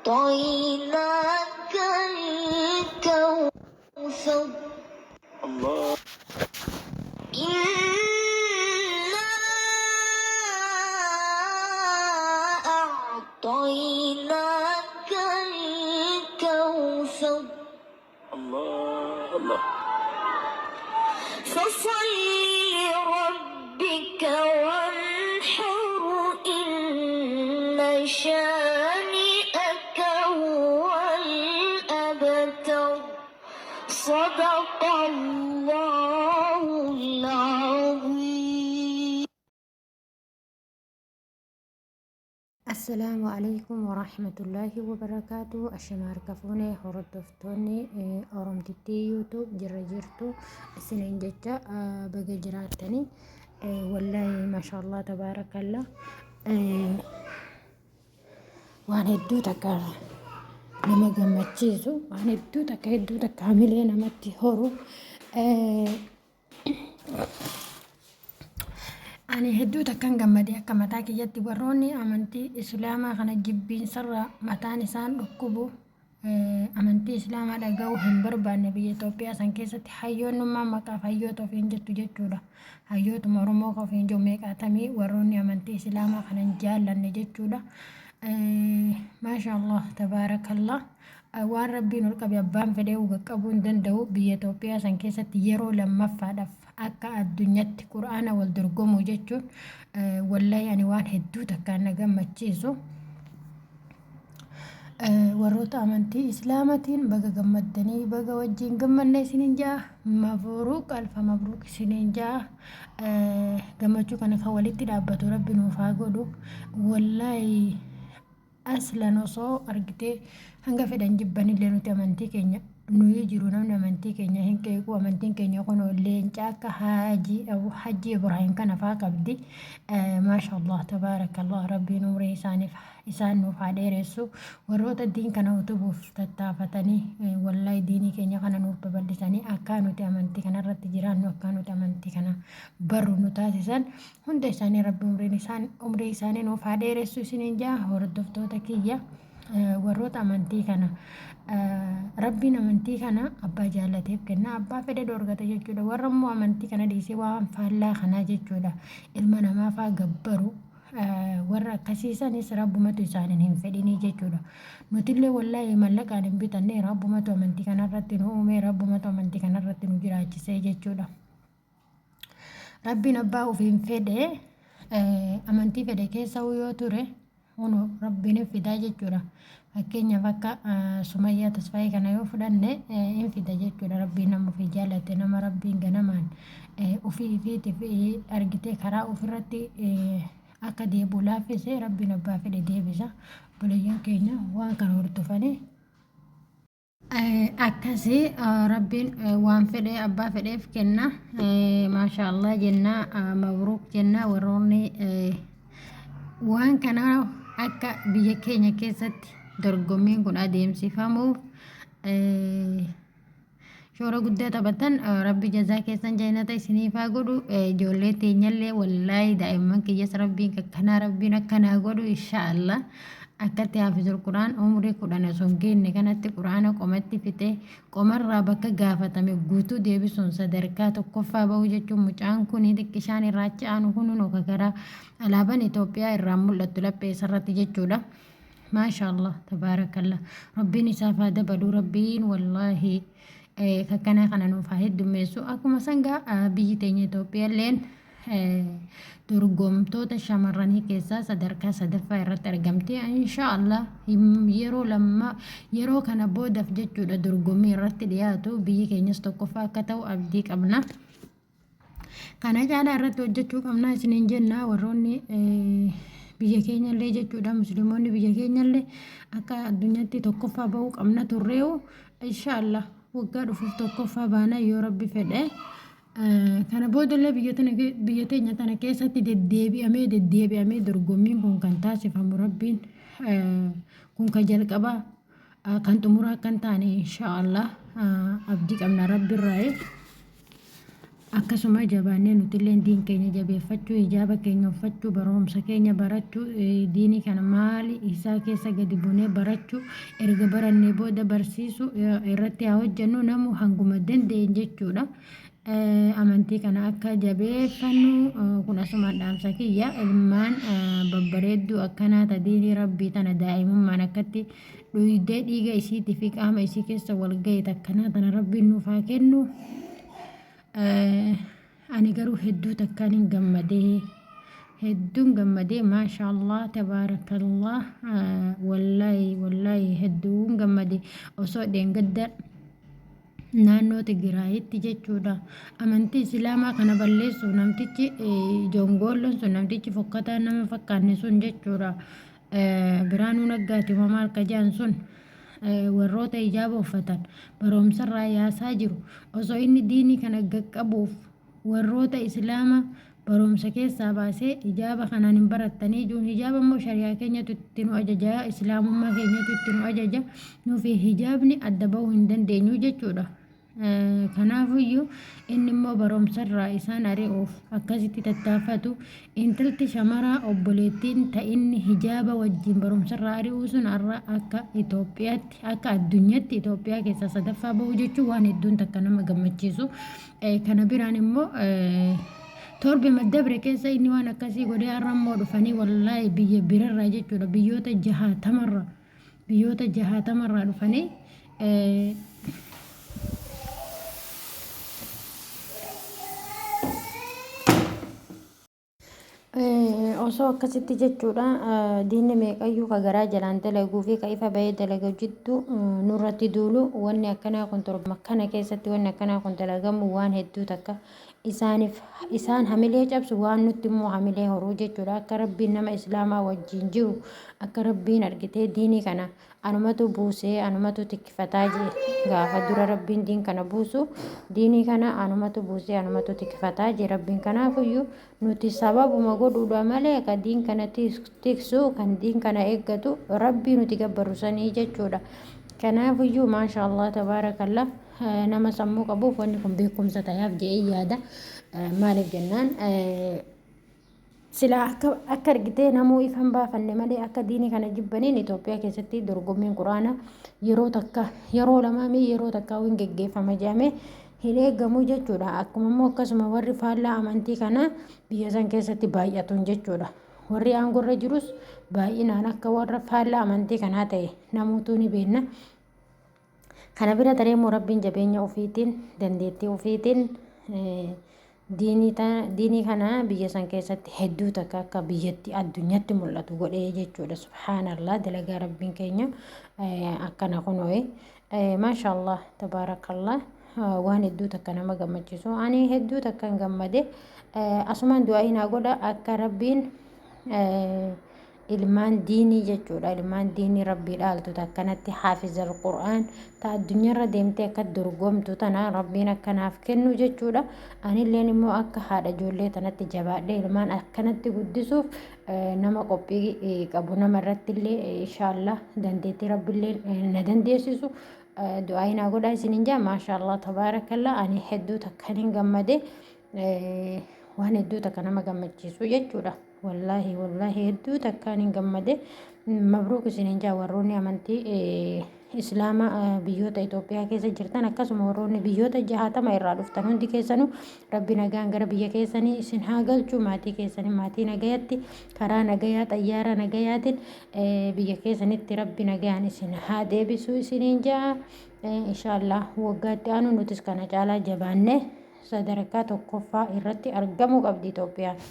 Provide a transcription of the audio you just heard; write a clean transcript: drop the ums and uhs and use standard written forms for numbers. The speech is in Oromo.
أعطيناك الكوثر. الله. إنا أعطيناك الكوثر. الله الله. فصل لربك وانحر إن شانئك هو الأبتر. صدق الله العظيم. Assalaamu Aleykum Warahmatullaahi Wabarakaatu. Ashama harka fuune hordoftoonni Oromtittii YouTube jirra jirtu isiniin jecha, baga jiraattanii. Wallaahi maashaallah tabaarakallah, waan hedduu takka nama gammachiisu, waan hedduu takka hedduu takka hamilee namatti horu. Ani hedduu takkan gammade akka mataa kiyyatti. Warroonni amantii islaamaa kana jibbiinsarra mataan isaan dhukkubu, amantii islaamaa dhaga'uu hin barbaanne, biyya Itoophiyaa san keessatti hayyoonnummaan maqaaf hayyoota ofiin jettu jechuudha. Hayyootuma Oromoo ka ofiin jiru meeqaatamii warroonni amantii islaamaa kana hin jaallanne jechuudha. Maasha Allah tabaarakallah. Waan Rabbiin ol qabe abbaan fedhee qaqqabuu hin danda'u. Biyya Itoophiyaa san keessatti yeroo lammaffaadhaaf akka addunyatti qur'aana wal dorgomuu jechuun, wallahi ani waan hedduu takkaan na gammachiisu. Warroota amantii islaamatiin baga gammaddanii, baga wajjin gammanne isiniin ja'a. Mabruuk, alfa mabruuk isiniin ja'a. Gammachuu kana kan walitti dhaabbatu Rabbi nuuf haa godhu. Wallaahi aslan osoo argitee hanga fedhan jibbanillee nuti amantii keenya nuyi jiru, namni amantii keenya hin qeequ. Amantiin keenya kun leenca akka Haajii Hajji Ibrahim kana faa qabdi. Maasha Allah tabaarakallah, Rabbiin umrii isaaniif isaan nuuf haa dheeressu. Warroota diin kana utubuuf tattaafatanii, wallaahi diinii keenya kana nuuf babal'isanii, akka nuti amantii kanarratti jiraannu, akka nuti amantii kana barru nu taasisan hunda isaanii Rabbi umriin isaan umrii isaanii nuuf haa dheeressu isiniin jaa. Hordoftoota kiyya, warroota amantii kana, Rabbiin amantii kana abbaa jaallateef kenna, abbaa fedhe dhoorgata jechuudha. Warra immoo amantii kana dhiisee waan faallaa kanaa jechuudha, ilma namaa faa gabbaru, warra akkasiisanis Rabbumatu isaaniin hin fedhinii jechuudha. Nutillee wallaahi mallaqaan hin bitanne, Rabbumatu amantii kanarratti nu uume, Rabbumatu amantii kanarratti nu jiraachisee jechuudha. Rabbiin abbaa ofiin fedhe amantii fedhe keessa yoo ture kunu Rabbiin hin fidaa jechuudha. Fakkeenyaaf akka Sumayyaa Tasfaayee kana yoo fudhanne hin fida jechuudha. Rabbiin nama ofii jaalate, nama Rabbiin ganamaan ofii ifiitiif argitee karaa ofirratti akka deebi'u laaffise, Rabbiin abbaa fedhe deebisa. Obboleeyyan keenya waan kana hordofanii akkasii Rabbiin waan fedhe abbaa fedheef kenna. Maasha Allah jenna, mabruuk jenna. Warroonni waan kana akka biyya keenya keessatti dorgommiin kun adeemsifamuuf shoora guddaa taphatan, Rabbi jazaa keessan jannata isiniif haa godhu. Ijoollee teenyallee, wallaahi daa'imman kiyyas Rabbiin akkanaa, Rabbiin akkanaa godhu insha Allah. Akkatti haafizul quraan umrii 10 osoo hin geenne kanatti quraana qomatti fixee, qomarraa bakka gaafatame guutuu deebisuun sadarkaa tokkoffaa bahuu jechuun, mucaan kun xiqqishaan irraa achi aanu kun karaa alaabaan Itoophiyaa irraa mul'attu laphee isarratti jechuudha. Maasha Allah tabaarakallah, Rabbiin isaaf haa dabalu. Rabbiin wallaahi kakkanaa kana nuuf haa heddummeessu. Akkuma sangaa biyyi teenya Itoophiyaalleen dorgomtoota shamarranii keessaa sadarkaa sadaffaa irratti argamti. Insha Allah yeroo lamma yeroo kana boodaaf jechuudha dorgommii irratti dhiyaatu biyyi keenyas tokkoffaa akka ta'u abdii qabna. Kana caalaa irratti hojjechuu qabna isiniin jenna. Warroonni biyya keenyallee jechuudha, musliimoonni biyya keenyallee akka addunyaatti tokkoffaa bahuu qabna turree'u. Insha Allah waggaa dhufuuf tokkoffaa baana yoo Rabbi fedhe. Kana boodallee biyya teenya tana keessatti deddeebi'amee deddeebi'amee dorgommiin kun kan taasifamu, Rabbiin kun kan jalqabaa kan xumuraa akka hin taane insha Allah abdii qabna Rabbi irraa. Akkasuma jabaannee nutillee diin keenya jabeeffachuu, hijaaba keenya uffachuu, barumsa keenya barachuu, diinii kana maali isaa keessa gadi bunee barachuu, erga barannee booda barsiisuu irratti haa hojjennu, namu hanguma danda'een jechuudha. Amantii kana akka jabeeffannu kun asumaan dhaamsa kiyya. Ilmaan babbareedduu akkanaa ta diinii Rabbii tana daa'imummaan akkatti dhuydee dhiiga isiitii fi qaama isii keessa wal ga'e takkanaa tana Rabbiin nuuf haa kennu. Ani garuu hedduu takkaan hin gammadee, hedduun gammadee. Maashaallah, tabaarakallah, wallaahi wallaahi hedduun gammade. Osoo dheengadda naannoo Tigraayitti jechuudha amantii Islaamaa kana balleessuuf namtichi jongoolloon sun, namtichi fokkataa nama fakkaanne sun jechuudha, Biraanuu Naggaati maal ka jedhan sun, warroota hijaaba uffatan barumsarraa yaasaa jiru, osoo inni diinii kana qaqqabuuf warroota Islaama barumsa keessaa baasee hijaaba kanaan hin barattanii jiruun, hijaaba immoo shari'aa keenyatu itti nu ajaja, Islaamummaa keenyatu itti nu ajaja, nuufi hijaabni adda bahuu hin dandeenyu jechuudha. Kanaafuyyuu inni immoo barumsarraa isaan ari'uuf akkasitti tattaaffatu, intalti shamaraa obboleettiin ta inni hijaaba wajjin barumsarraa ari'uu sun har'a akka Itoophiyaatti, akka addunyaatti Itoophiyaa keessaa sadaffaa bahuu jechuun waan hedduun takka nama gammachiisu. Kana biraan immoo torbe maddabre keessa inni waan akkasii godhee, har'a immoo dhufanii wallaahi biyya birarraa jechuudha, biyyoota jahaatamarra, biyyoota jahaatamarraa dhufanii. Osoo akkasitti jechuudha diinni meeqayyuu ka garaa jalaan dalaguu fi ka ifa bahee dalagu jidduu nurratti duulu, wanni akkanaa kun torba kana keessatti wanni akkanaa kun dalagamu waan hedduu takka isaaniif isaan hamilee cabsu, waan nutti immoo hamilee horuu jechuudha. Akka Rabbiin nama Islaamaa wajjin jiru, akka Rabbiin argitee diinii kana anumatu buusee anumatu tikkifataa jee. Gaafa dura Rabbiin diin kana buusu, diinii kana anumatu buusee anumatu tikkifataa jee Rabbiin. Kanaafuyyuu nuti sababuma godhuudha malee ka diin kana tiksu, kan diin kana eeggatu Rabbii nuti gabbarru sanii jechuudha. Kanaafuyyuu maasha Allah, tabaarakallah, nama sammuu qabuuf wanni kun beekumsa ta'eef jedhee yaada. Maaliif jennaan, sila akka argitee namuu ifan baafanne malee akka diinii kana jibbaniin Itoophiyaa keessatti dorgommiin Quraana yeroo takka, yeroo lamaamii, yeroo takka hin geggeeffama jedhamee hin eegamu jechuudha. Akkuma immoo akkasuma warri faallaa amantii kanaa biyya san keessatti baay'atuun jechuudha. Warri aangorra jirus baay'inaan akka warra faallaa amantii kanaa ta'e namuutuu ni beekna. Kana bira taree immoo Rabbiin jabeenya ofiitiin, dandeettii ofiitiin diinii kana biyya san keessatti hedduu takka akka biyyatti addunyatti mul'atu godhee jechuudha. Subhaanallah, dalagaa Rabbiin keenya akkana kunoo'e. Maashaallah, tabaarakallah, waan hedduu takka nama gammachiisu. Ani hedduu takka hin gammade. Asumaan du'aa naa godha akka Rabbiin ilmaan diinii jechuudha, ilmaan diinii Rabbii dhaaltu akkanatti haafizal Qur'aan ta addunyaarra deemtee akka dorgomtu tana Rabbiin akkanaaf kennu jechuudha. Anilleen immoo akka haadha ijoollee tanatti jabaadhee ilmaan akkanatti guddisuuf nama qophii qabu, nama irratti illee inshaallah dandeettii Rabbiillee na dandeessisu du'aa naa godhaa isinin jaa. Maashaallah, tabaarakallah, ani hedduu takkan hin gammade. Waan hedduu takka nama gammachiisu jechuudha. Wallaahi wallaahi hedduu takkaan hin gammade. Mabruuk isiniin jaa warroonni amantii Islaama biyyoota Itoophiyaa keessa jirtan, akkasuma warroonni biyyoota 60 irraa dhuftan hundi keessanuu Rabbi nagaan gara biyya keessanii isin haa galchu, maatii keessanii maatii nagayatti karaa nagayaa xayyaara nagayaatiin biyya keessanitti Rabbi nagaan isin haa deebisu isiniin jaa. Inshaallah waggaatti aanu nutis kana caalaa jabaannee sadarkaa tokkoffaa irratti argamuu qabdi Itoophiyaan.